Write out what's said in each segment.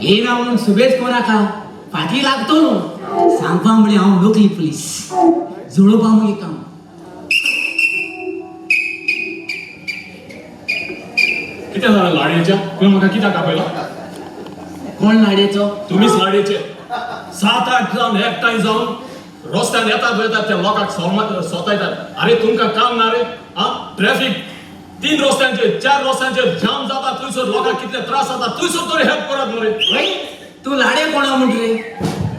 येना म्हणून सुबेज कोणाका फाटी लागतो न्हू. सांगपा म्हणजे हांव लोकली पुलीस जुळोवपा मुगे काम. कितें जालें लाडयेच्या? तुवें म्हाका कित्याक आपयलो? कोण लाडयेचो? तुमीच लाडयेचे. 7-8 जावन एकठांय जावन रस्त्यान येतात वयतात त्या लोकांक सोतायतात. अरे तुमकां काम ना रे? आं, ट्रॅफिक 3 रस्त्यांचेर 4 रस्त्यांचेर जाम जाता, थंयसर लोकांक कितले त्रास जाता, थंयसर तरी हेल्प करात मरे. तूं लाडे कोणा म्हण रे?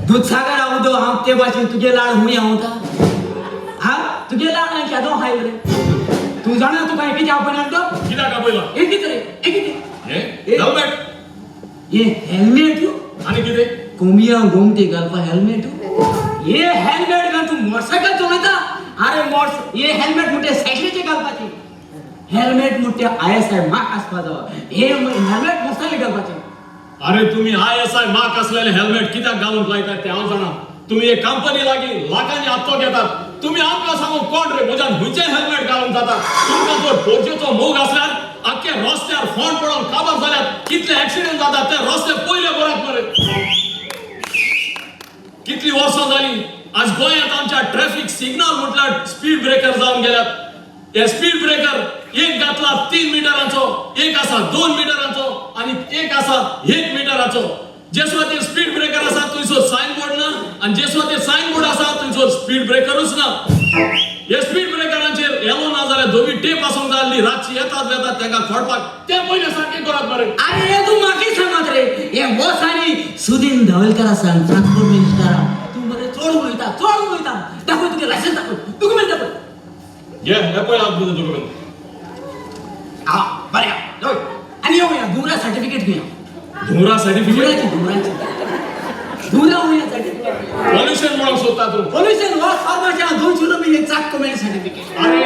दुदसागर हांव हांव ते भाशेन तुगे लाड हुंय हांवता. हा, तुगे लाड हांवें केदो खायल रे? तूं जाणा तुका हें कितें आपयला तो? कित्याक आपयला? हें कितें रे? हें कितें? हें हेल्मेट. हें हेल्मेट? आनी कितें? कोमिया गोमटे घालपा हेल्मेट. हे हेल्मेट घाल तूं मोटरसायकल चलयता? अरे मोटस हे हेल्मेट म्हणटे सायकलीचेर घालपाचें. हेल्मेट म्हणटे ISI mark आसपा जावो. हे हेल्मेट मोटरसायकल घालपाचें. अरे तुम्ही ISI mark असलेले हेल्मेट कित्याक घालूंक लायतात ते हांव जाणा. तुम्ही एक कंपनी लागीं लाखांनी हप्तो घेतात. तुम्ही आमकां सांगूंक कोण रे म्हज्यान खंयचें हेल्मेट घालूंक जाता? तुमकां जर पोरचेचो मोग आसल्यार आख्खे रस्त्यार फोंड पडोवन काबार जाल्यार कितले एक्सिडेंट जातात ते रस्ते पयले बरात मरे. कितली वर्सां जालीं आज गोंयांत आमच्या ट्रॅफिक सिग्नल म्हटल्यार स्पीड ब्रेकर जावन गेल्यात. हे स्पीड ब्रेकर एक घातला 3 मिटरांचो, एक आसा 2 मिटरांचो आनी एक आसा 1 मिटराचो. जे सुवातेर स्पीड ब्रेकर आसा थंयसर सायन बोर्ड ना आनी जे सुवातेर सायन बोर्ड आसा थंयसर स्पीड ब्रेकरूच ना. हे स्पीड ब्रेकरांचेर येलो ना जाल्यार धवी टेप आसूंक जाय आसली, रातची येतात वेतात तांकां खोडपाक. ते पयले सारकें करात मरे. अरे हे तूं म्हाका सांगत रे? हे बॉस आनी सुदीन धवलकरा सांग, ट्रान्सपोर्ट मिनिस्टरा. तूं मरे चड उलयता, चड उलयता. दाखय तुगे लायसन्स, दाखय डॉक्युमेंट, दाखय. घे हे पळय हांव तुजें डॉक्युमेंट. हा बरें, हय. आनी येवया धुंवरा सर्टिफिकेट घेवया. धुंवरा सर्टिफिकेट? धुंवराची, धुंवराची, धुंवरा वया सर्टिफिकेट. पॉल्युशन म्हणूंक सोदता तूं? पोल्युशन वा फार्माच्या 200 रुपये चाक कमेल सर्टिफिकेट. अरे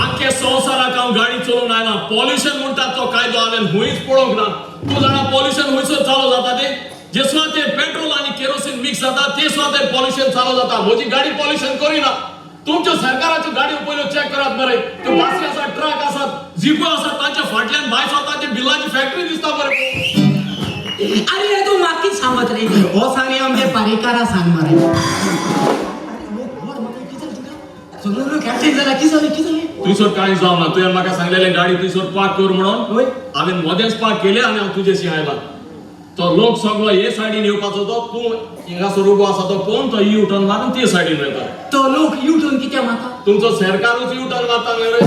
आख्खे संवसाराक हांव गाडी चलोवन आयला, पॉल्युशन म्हणटा तो कायदो हांवें खंयच पळोवंक ना. तूं जाणा पॉल्युशन खंयसर चालू जाता तें? जे सुवातेर पेट्रोल आनी केरोसीन मिक्स जाता ते सुवातेर पॉल्युशन चालू जाता. म्हजी गाडी पॉल्युशन करिना. तुमच्यो सरकाराच्यो गाडयो पयल्यो चॅक करात मरे. त्यो बसी आसात, ट्रक आसात, जिपो आसात, तांच्या फाटल्यान भायर स्वताची बिलाची फॅक्टरी दिसता मरे. अरे तूं म्हाका सांगत रे? हो सांग आमचे पारेकारा सांग मरे. कितें जालें, कितें जालें? थंयसर कांय जावं ना. तुवें म्हाका सांगलेलें गाडी थंयसर पार्क कर म्हणून. हय. हांवें मदेंच पार्क केले आनी हांव तुजेशी आयला. तो लोक सगळो हे सायडीन येवपाचो तो तूं हिंगासर उबो आसा तो पळोवन तो यू टर्न मारून ते सायडीन वयता. तो लोक यू टर्न कित्याक मारता? तुमचो सरकारूच यू टर्न मारता न्हय रे.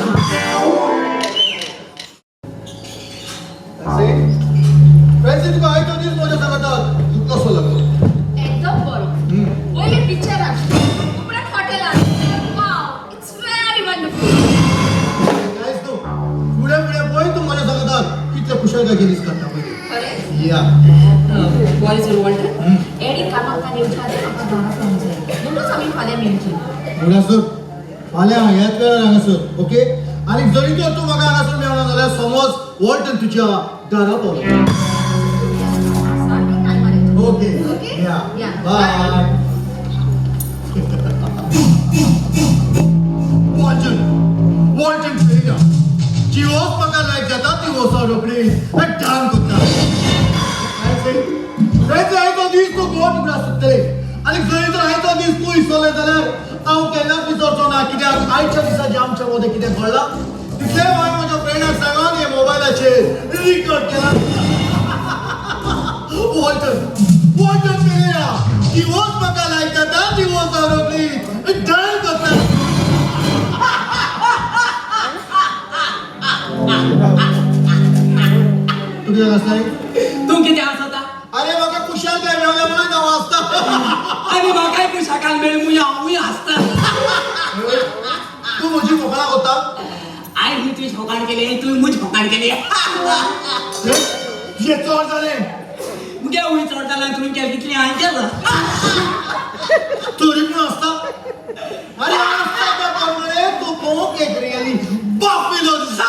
फ्रेंसी, तुका आयतो दीस म्हज्या सांगतात तूं कसो लागलो? एकदम बरो. पयले पिक्चरान, उपरांत हॉटेलान. Wow, it's very wonderful. Nice न्हू. फुडें फुडें पळय तूं म्हज्या सांगतात कितले खुशालकाय दीस काडटा पळय. खरेंच? या. बरें सर वॉल्टर, एडी कामाक येवच्या आदी आमकां दारा पावूंक जाय, म्हणूनच आमी फाल्यां मेळची. हांगासर फाल्यां ह्याच वेळार हांगासर, ओके? आनी जरी तर तूं म्हाका हांगासर मेळना जाल्यार समज वॉल्टन तुज्या दारा पावलो. सारकें टायमार. ओके. ओके. या. या. बाय. वॉल्टन, वॉल्टन पेरेरा जी वोस म्हाका लायक जाता ती वोस हांव रोखडी डान कोत्ता. आयचो दीस तूं गोड उगडास सोदतले आनी जरी तर आयचो दीस तूं विसरले जाल्यार हांव केन्नाच विसरचो ना, कित्याक आयच्या दिसा जें आमच्या मदें कितें घडलां तितलें हांवें म्हज्या फ्रेंडाक सांगून हे मोबायलाचेर रिकॉर्ड केलां. वॉल्टन, वॉल्टन पेरेरा ती वोस म्हाका लायक जाता ती वोस हांव रोखडी डान कोत्ता. तूं कितें आसता? तूं कितें आसता? अरे म्हाका खुशालकाय मेळ्ळ्या म्हणून हांव आसता. आनी म्हाकाय खुशालकाय मेळ्ळी म्हूण हांवूय हांसता. तूं म्हजी फकाणां कोत्ता? हांवें न्हू तुजी फकाण केली, तुवें म्हजी फकाण केली. हे चड जालें. मुगे वयर चड जालें, तुवें केलें कितलें हांवें केलां. तरी पूण आसता. अरे आसता त्या प्रमाणे तूं पळोवंक एक रियली बाफेलो दिसता.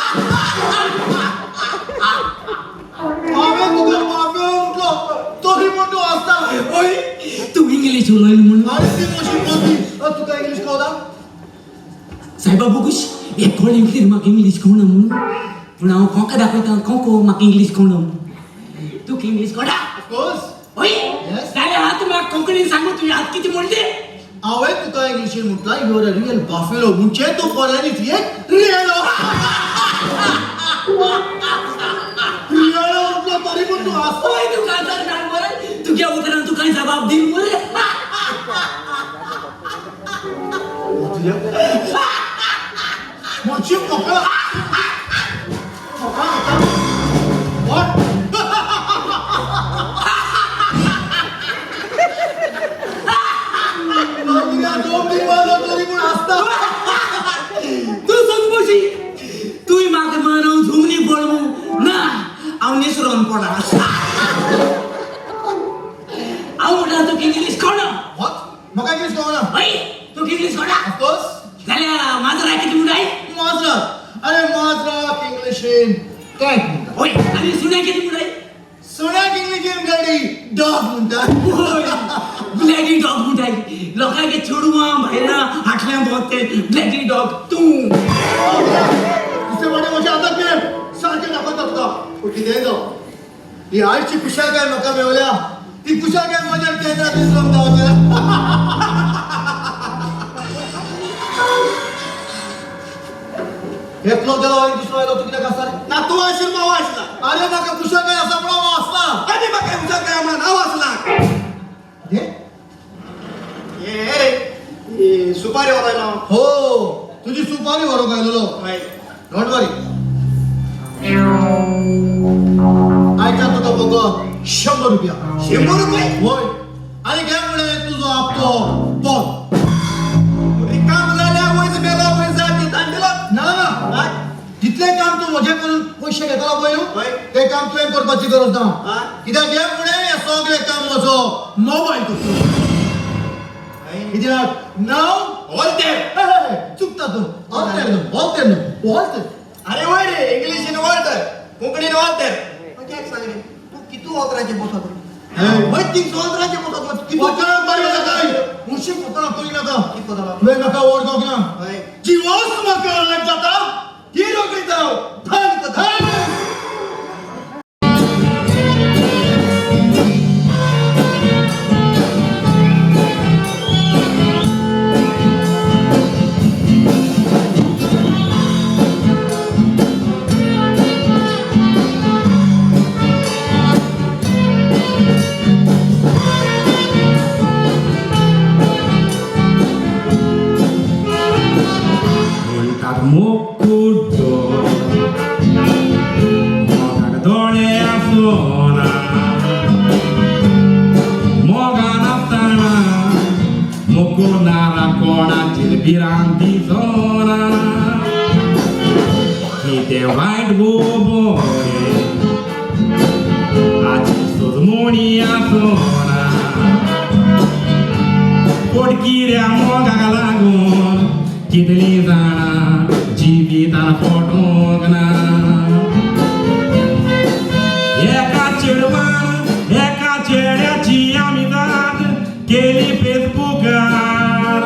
हांवें तुका बाफेलो म्हटलो तरी पूण तूं आसता. ओय, तूं इंग्लीश उलयली म्हणून. आनी ती म्हजी पती तुका इंग्लीश कळटा? सायबा बोगूश, हे कळ्ळें कितें म्हाका इंग्लीश कळना म्हणून. पूण हांव कोंका दाखयता, कोंको म्हाका इंग्लीश कळना म्हणून. तुका इंग्लीश कळटा? Of course. होय जाल्यार हात म्हाका कोंकणीन सांगू तुवें आतां कितें म्हणलें? हांवें तुका इंग्लिशीन म्हटलां you are a real buffalo म्हणजे तूं फॉरेन एक रियलो. रियलो म्हटलो तरी पूण तूं हांसता. होय तूं काजार जाण मरे, तुज्या उतरान तूं कांय जबाब दी मरे. म्हजी पकड पकड. तूं सोदपोशी तूं म्हाका मानव झुमनी पड ना, हांव निसरोन पडा. हांव म्हणटा तुका इंग्लीश कोण? म्हाका इंग्लीश कळना. हय तुका इंग्लीश कोणा? ऑफकोर्स. जाल्यार माजरा कितें म्हणटाय? माजरा. अरे माजराक इंग्लिशीन कॅट म्हणटा. हय आनी सुण्या कितें म्हणटाय? सुण्याक इंग्लिशीन गाडी डॉग म्हणटा. ब्लॅकी डॉग म्हणटाय. लोकांक चेडवां भायलां हाटल्यां भोंवता ते ब्लॅकी डॉग तूं. दुसरे फावटी म्हज्या हाताक मेळ सारकें दाखयता तुका. पूण कितेंय जावं, ही आयची कुशाळकाय म्हाका मेवल्या, ती कुशाळकाय म्हज्या केन्ना विसरूंक जावचें ना. एकलो गेलो आनी दुसरो आयलो, तूं कित्याक आसता रे? ना तूं आशिल्लो हांव आसला. अरे म्हाका कुशाळकाय आसा म्हणून हांव आसना. आनी म्हाका कुशाळकाय म्हणून हांव आसला. कितें? हे सुपारी व्हरोयलो. हो, तुजी सुपारी व्हरूंक आयलेलो. Don't वरी, आयच्या तुका फकत 100 रुपया. 100 रुपये? होय. आनी घे फुडें तुजो हप्तो बॉल. काम जाल्यार वयस मेलो वयस जाती तांडेलो. ना ना, तितलें काम तूं म्हजें करून पयशे घेतलो पळय न्हू, तें काम तुवें करपाची गरज ना. कित्याक हे फुडें हें सगळें काम म्हजो मोबायल करतलो. कित्याक नाव वॉल्तेर. चुकता तूं. ऑल्तेर न्हू, ऑल्तेर न्हू, वॉल्तेर. अरे वय रे, इंग्लिशीन वॉल्टर, कोंकणीन वॉल्तेर. म्हाका एक सांग रे, तूं कितू ओतराचें बसत रे? वय थिंग ओतराचें बसत कितू करप बारी नाका, मुशी फुटना करी नाका. कितको जाला? तुवें म्हाका वळखूंक ना. हय. जिवोच म्हाका लायक जाता. ती रोखडी जाव धन कथा. कितली जाणां जिवितान फटोवंक ना. एका चेडवान एका चेड्याची आमी जात केली फेसबुकार,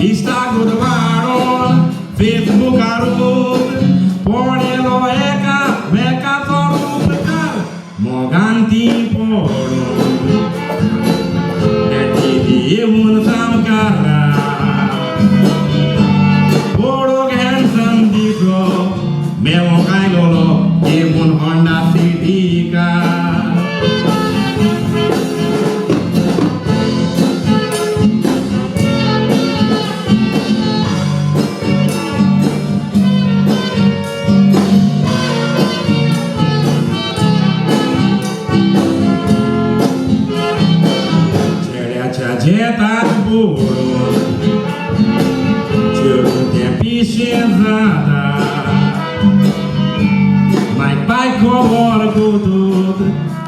इश्टागत वाडोवन फेसबुकारूच पळयलो एका मेकाचो रूपकार, मोगान ती पडून येवन सामकारा. पळोवंक हँडसम दिसलो मेवोंक आयलोलो घेवन होंडा सिटी कार. चेड्याच्या झेतात बुडून चेडूं तें पिशें जाता, माय पाय खबर कुतूत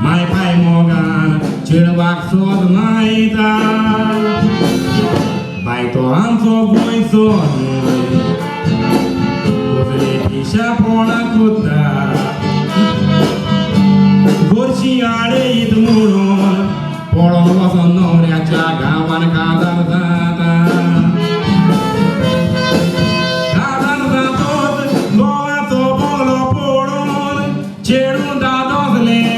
माय पाय मोगान चेडवाक सोद मायता. बाय तो आमचो गोंयचो न्हय, कसले पिशापणां कोत्ता, गोरशी आडयत म्हणून पळोवन वचोन न्हवऱ्याच्या गांवान काजार जाता. काजार जातोच गोवाचो बोलो पडून चेडूं दादोसलें,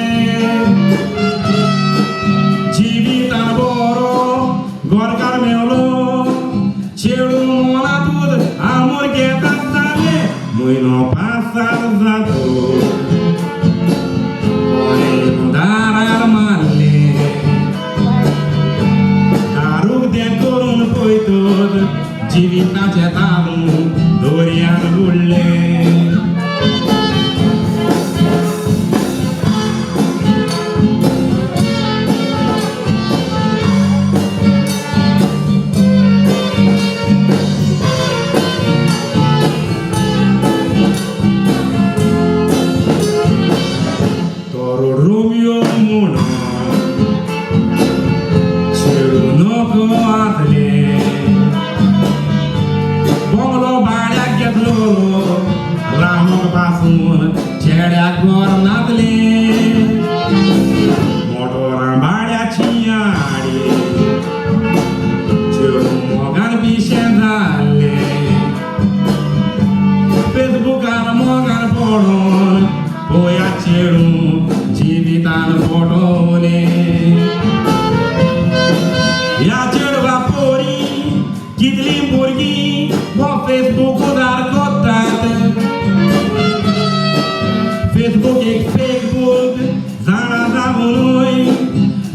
करोड रोमियो म्हणून चेडूं नको आसलें बंगलो भाड्याक घेतलो रामक पासून चेड्याक घर नासलें मोटोरां भाड्याची हाडी चेडूं मोगान पिशें जालें फेसबुकार मोगान पडून पोया चेडूं जिवितान फटवलें ह्या चेडवा पोरी कितलीं भुरगीं हो फेसबूक उदार करतात फेसबूक एक फेक बूक जाणा जावनूय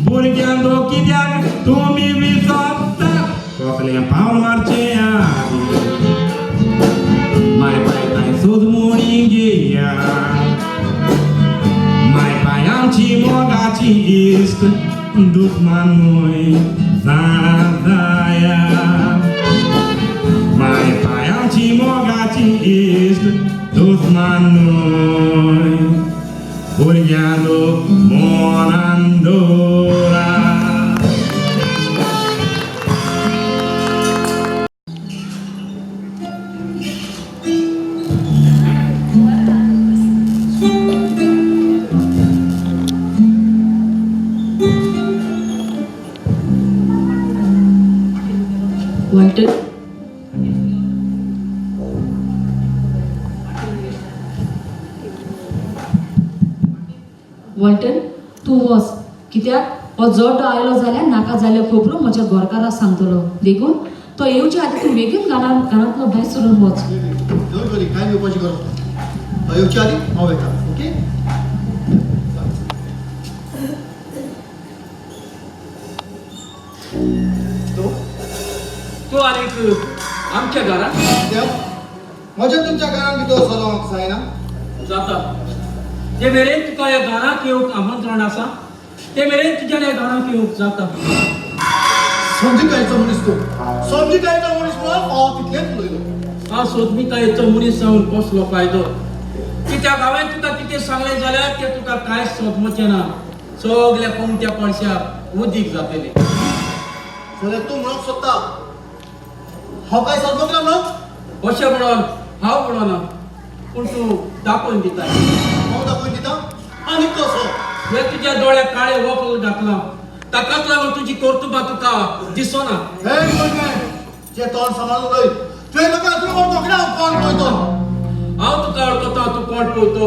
भुरग्यांनो कित्याक तुमी विसरतात कसलें पावल मारचें आदी माय पाय तांय सोदमोणी घेया माय पाय आमची मोगाची इश्ट दुस्मान न्हय जाणा जाया माय पाय आमची मोगाची इश्ट दुस्मान न्हय भुरग्यांनो मनान दवरा. वॉल्टर, वॉल्टर, तूं वच कित्याक हो जोटो आयलो जाल्यार नाका जाल्यो खबरो म्हज्या घरकाराक सांगतलो, देखून तो येवचे आदी तूं बेगीन घरांतलो भायर सरून वच. Don't वरी, कांय घेवपाची गरज ना. तो येवचे आदी हांव वयता. ओके. तूं आनीक आमच्या घरांत? कित्याक म्हज्या तुमच्या घरान भितर सरोंक जायना? जाता. ते मेरेन तुका ह्या घरांत येवंक आमंत्रण आसा, ते मेरेन तुज्यान ह्या घरांत येवंक जाता. समजिकायेचो मनीस तूं. समजिकायेचो मनीस म्हणून हांव तितलेंच उलयलो. हांव सोदमिकायेचो मनीस जावन कसलो फायदो? कित्याक हांवें तुका कितें सांगलें जाल्यार तें तुका कांयच सोदमचें ना. सगल्या कोमत्या पळशाक उदीक जातलें. जाल्यार तूं म्हणूंक सोदता हांव कांय समजूंक ना म्हणून? अशें म्हणून हांव म्हणना, पूण तूं दाखोवन दिता. हांव दाखोवन दिता? आनी कसो? हे तुज्या दोळ्याक काळे वखल घातलां, ताकाच लागून तुजी कर्तुबां तुका दिसना. हे गोंयकार, जे तोंड सांबाळून उलय. तुवें म्हाका अजून कोण तोखणा हांव कोण पळयतो? हांव तुका वळखता तूं कोण पळयतो.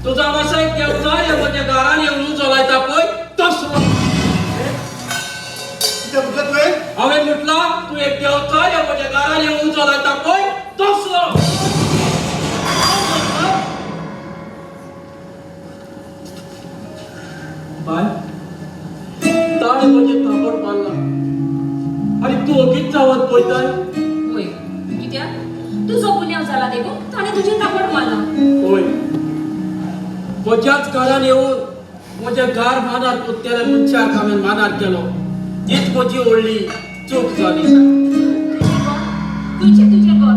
तूं जावन आसा एक देवचार ह्या म्हज्या घरान येवन उजो लायता पळय तसलो. कितें म्हटलें तुवें? हांवें म्हटलां तूं एक देवचार ह्या म्हज्या घरान येवन उजो लायता पळय तसलो. बाय, ताणें म्हजें थापट मारलां आनी तूं ओगीच जावत पळयताय. वय, कित्याक तुजो गुन्यांव जाला देखून ताणें तुजें थापट मारलां. होय, म्हज्याच घरान येवन म्हज्या घर मानार कोत्तेल्या मनशाक हांवें मानार केलो. हीच म्हजी व्हडली चूक जाली. खंयचें तुजें घर?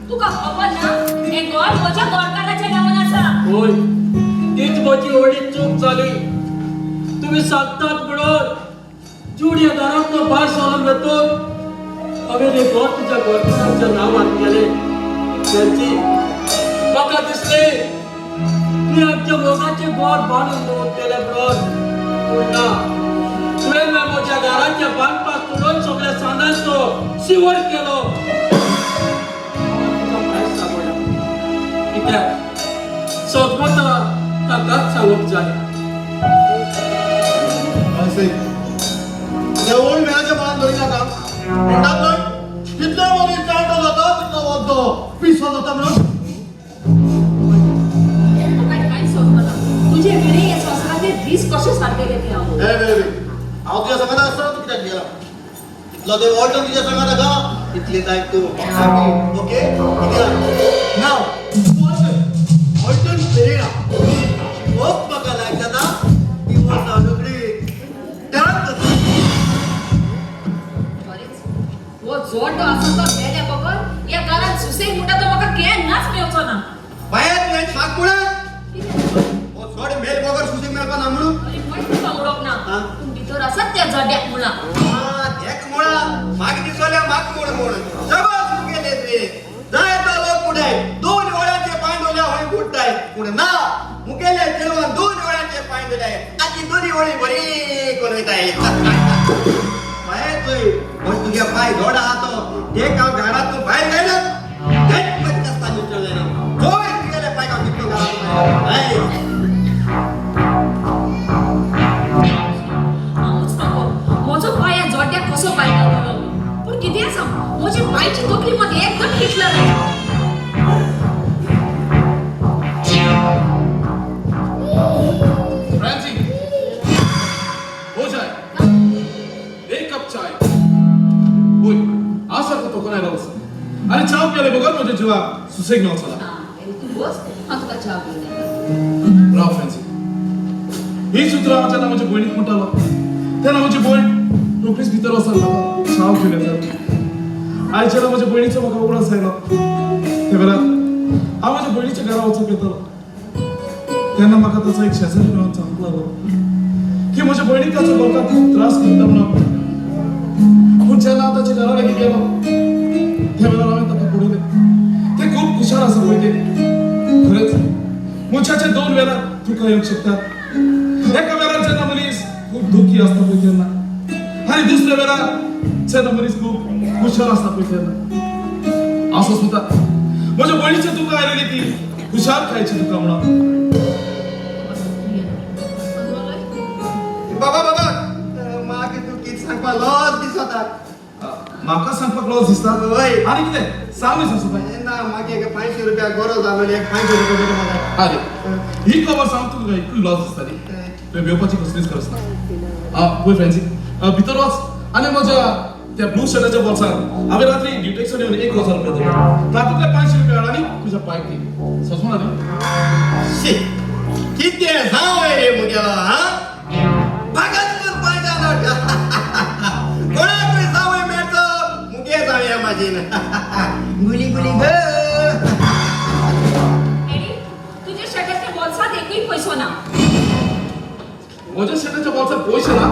तुका खबर ना हें घर म्हज्या घरकाराच्या नांवान आसा. होय, तीच म्हजी व्हडली चूक जाली. तुमी सांगतात म्हणून जूड ह्या घरांतलो भायर सरून वतून हांवें हें घर तुज्या घरकाराच्या नांवान केलें. तेंची म्हाका दिसलें तुवें आमच्या मोगाचें घर बांदून दवरतलें म्हणून, पूण ना, तुवें म्हज्या घराच्या बांदपाक तुडोवन सगळ्या सांदांचो शिवर केलो. तुका कांयच सांगना, कित्याक सदमता ताकाच सांगूंक जाय. त्या ओल्ड मॅनाच्या मनात धरी नाका. म्हणटात न्हय, जितलो मनीस जाणटो जाता तितलो वखदो पिसो जाता म्हणून. म्हाका कांयच समजना तुजे विणे हे संवसारांतले दीस कशे सारकेले ते हांव. हे बेबी, हांव तुज्या सांगात आसतना तूं कित्याक गेला? इतलो ते वॉल्टन तुज्या सांगात आसा इतले जाय तूं सारकी. ओके, कित्याक नाव वॉल्टन, वॉल्टन पेरेरा वस्त म्हाका लायक जाता ती वस्त हांव रोखडी डान्स करता. खरेंच हो जोटो आसा तो मेल्या बगर ह्या घरांत सुसेग म्हणटा तो म्हाका केन्नाच मेवचो ना. बाये तुवें शाक पळय. कितें? हो चड मेल बगर सुसेग मेळपा ना म्हणून. अरे पयस तुका उडोवप ना, पूण भितर आसात त्या जड्याक मुळां. तेक मुळां म्हाका दिसोल्या म्हाका मूळ म्हूण शाबास मुगेले रे. जायतो लोक पुढे दोन वळ्यांचे पांय धुल्या हय बुडटाय, पूण ना मुगेल्या चेडवान दोन वळ्यांचे पांय धुल्याय आनी दोनी वळी बरी करून वयताय. पांय थंय बस तुगे पांय जोड आहा तो ते हांव घरांत भायर काडलो थंय आसता विचार जायना थंय तुगेले पांय हांव तितलो घरांत. हांवूच नको म्हजो पांय जोड्याक कसो पांय घालतलो, पूण कितें आसा म्हजी पांयची तकली मात एकदम हिटलर. फ्रांसी, हो चाय, एक कप चाय. होय, आसा तो कोणाय रावस. अरे चाव प्याले बगर म्हज्या जिवाक सुसेग ना वचला. तूं बस, हांव तुका च्या घेवन येता. राव फ्रांसी, ही सुत्रां हांव जेन्ना म्हज्या भयणीक म्हणटालो तेन्ना म्हजी भयण रोखडीच भितर वचून म्हाका चाव घेवन येता. आयज जेन्ना म्हज्या भयणीचो म्हाका उगडास आयलो ते वेळार हांव म्हज्या भयणीच्या घरा वचूंक येतालो तेन्ना म्हाका ताचो एक शेजारी मेळोन सांगूंक लागलो की म्हज्या भयणीक ताचो घरकार खूब त्रास करता म्हणून. पूण जेन्ना हांव ताच्या घरा लागीं गेलो त्या वेळार हांवें ताका पळयलें, तें खूब खुशाल आसा पळय तें. खरेंच मनशाचे दोन वेळार तुका येवंक शकता. एका वेळार जेन्ना मनीस खूब दुखी आसता पळय तेन्ना, आनी दुसऱ्या वेळार जेन्ना मनीस खूब खुशाल आसता पळय तेन्ना. हांव सोंसता म्हज्या भयणीचे दुकां आयलेली ती खुशाल खायची दुकां म्हणून. बाबा बाबा म्हाका तूं कितें सांगपा लॉस दिसता. म्हाका सांगपाक लॉस दिसता? हय. आनी कितें सांग न्ही सासूबाय. ना म्हाका एक 500 रुपया गरज आसलेली, एक 500 रुपया दिले म्हाका. अरे ही खबर सांग तुका इतली लॉस दिसता न्ही, तुवें भिवपाची कसलीच गरज ना. पळय फ्रेंसी, भितर वच आनी म्हज्या त्या ब्लू शर्टाच्या बोल्सान हांवें रात्री ड्युटेक्सून येवन 1000 रुपया दिले, तातूंतले 500 रुपया हाड आनी तुज्या पायक दी. सजमना न्ही? शी कितें जावं रे मुगेलो हा भागात कर पांय जालो कोणाकूय जावं मेळचो मुगे जावया म्हाजीन. गुली गुली ग. एडी, तुज्या शर्टाच्या बोल्सांत एकूय पयसो ना. म्हज्या शर्टाच्या बोल्सांत पयशे ना?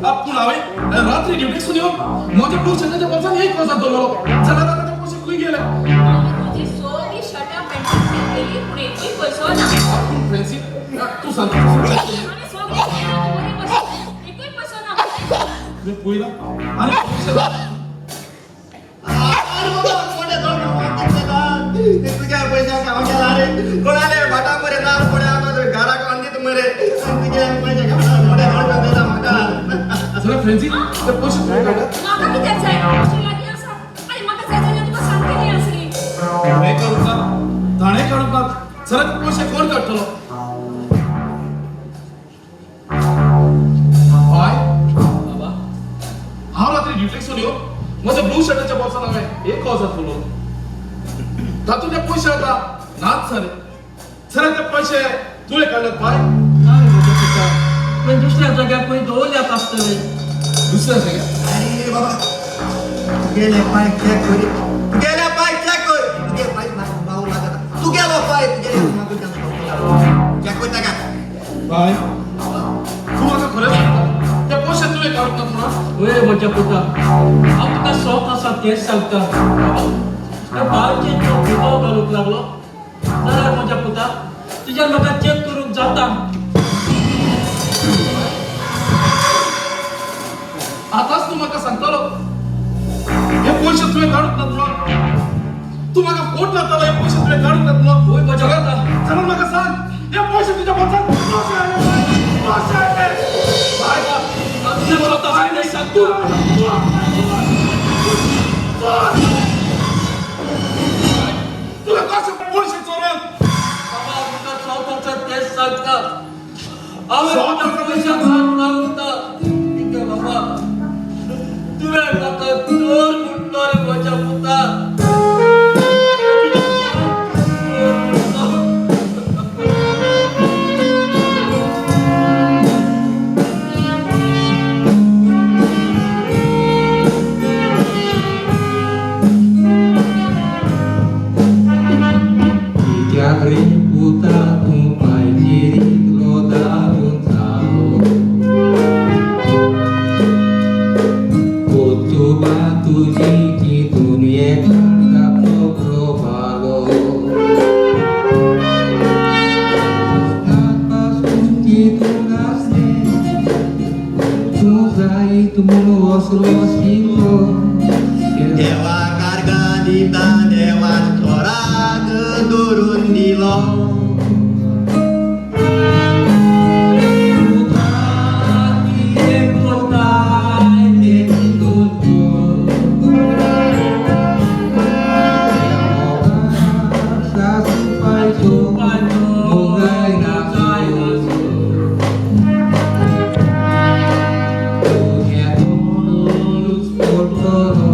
पूण हांवें रात्री ड्युटेक्सून येवन म्हज्या ब्लू शर्टाच्या बोल्सान 1000 दवरलो, जाल्यार आतां ते पयशे खंय गेले? हांवें तुजी सगळीं शर्टां पॅन्टां चॅक केली पूण एकूय पयसो ना. पूण फ्रेंसी तूं सांग, हांवें सगळीं बरें पयशे एकूय पयसो ना. तुवें पळयलां आनी पयशे ना. अरे बाबा मोठे तुज्या पयशा खावंक गेला रे कोणाले भाटा मरे नार पडे आतां घराक अंदीत मरे तुगे पयशे खावंक मोठे दोळपे दिला म्हाका. जाल्यार फ्रेंसी ते पयशे तुवें काडले? म्हाका कित्याक जाय? म्हजे लागीं आसा आनी म्हाका जाय जाल्यार तुका सांगतली आसली. हांवें काडूंक ना, ताणें काडूंक ना, जाल्यार ते पयशे कोण काडटलो? बाय बाबा, हांव रात्री ड्युटेक्सून येवन म्हज्या ब्लू शर्टाच्या बोल्सान हांवें 1000 दवरलो, तातूंतले पयशे आतां नाच जाले, जाल्यार ते पयशे तुवें काडल्यात बाय? ना रे म्हज्या पुता, तुवें दुसऱ्या जाग्यार खंय दवरल्यात आसतले. दुसऱ्या जाग्यार? अरे बाबा तुगेले पांय चॅक कर, तुगेले पांय चॅक कर, तुगे पांय म्हाका बावू लागता, तुगेलो पांय तुगेले म्हाका चॅक करता का? बाय तूं म्हाका खरें सांगता ते पयशे तुवें काडूंक ना म्हणून? वय म्हज्या पुता, हांव तुका शौक आसा तेंच सांगता. त्या बांयचेर तो दुबाव घालूंक लागलो जाल्यार म्हज्या पुता तुज्यान म्हाका चॅक करूंक जाता. आतांच तूं म्हाका सांगतलो हे पयशे तुवें काडूंक ना म्हणून? तूं म्हाका कोट लातालो हे पयशे तुवें काडूंक ना म्हणून? वय म्हज्या पुता. जाल्यार म्हाका सांग हे पयशे तुज्या बोल्सांत कशे आयले? कशे आयले? बाय, तुज्या स्वता तेंच सांगता. तुका कशे पयशे चोरून? बाबा, तुका स्वताचा तेच सांगता. हांवें तुज्या पयशांक हात लावंक ना. कितें बाबा, तुवें म्हाका चोर म्हटलो रे म्हज्या पुता. चोर म्हटलो. कित्याक रे पुता तूं पांयचेर इतलो दादून चिंतूंक आसलें तूं जायत म्हूण असलो शिंगो. देवा कारगा दिता देवान चोराक धरून दिलो. कितें करताय तें चिंतून सासू पायचो मोगाय नासो तुज्या तोंडूच पडटलो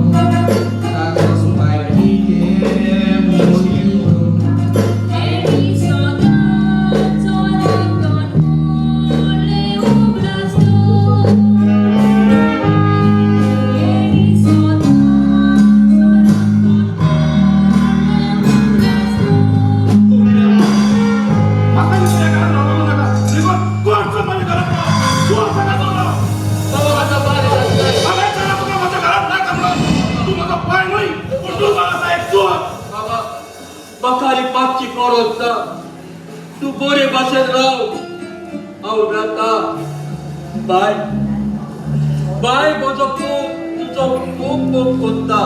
सासू पाय कितें म्हणशील. एडी सदां चोराक तोंड मोडले उगडास तूं. एडी सदां चोराक तोंड मोडले उगडास तूं. म्हाका दिसता घरात रावपाक नाका. निघून कोण माझ्या घरात राव. तू असं का राव? हांवें सांगलां तुका म्हज्या घरात नाका म्हणून. तूं म्हजो पाय न्हय पूण तूं जावन एक चोर. बाबा म्हाका पापची गरज ना. तूं बरे भाशेन राव. हांव रावता. बाय बाय म्हजो पूत तुजो खूब मोग करता.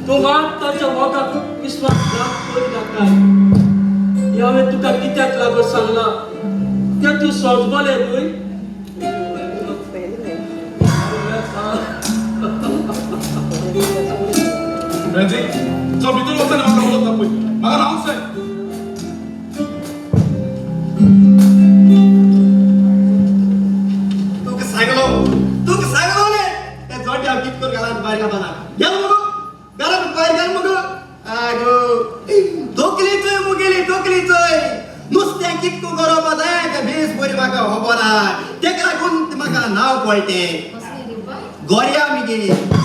तूं मात ताच्या मोगाक विस्वासघात करी नाका. हें हांवें तुका कित्याक लागून सांगलां तें तूं समजलें न्हय? फ्रेंजी, चल भितर वच आनी म्हाका उलोवप दाखय. म्हाका रावंक जाय. तुका सांगलो, तुका सांगलो रे त्या जोड्या कित कर घरात भायर घालना गेल मगो घरात भायर गेल मगो. आगो तकली चोय मुगेली तकली चोय. नुस्तें कितको गरोवपा जाय तें बेस बरी म्हाका खबर आहा. तेका लागून म्हाका नांव पडटें कसलें रे बाय? गोऱ्या मिगेली.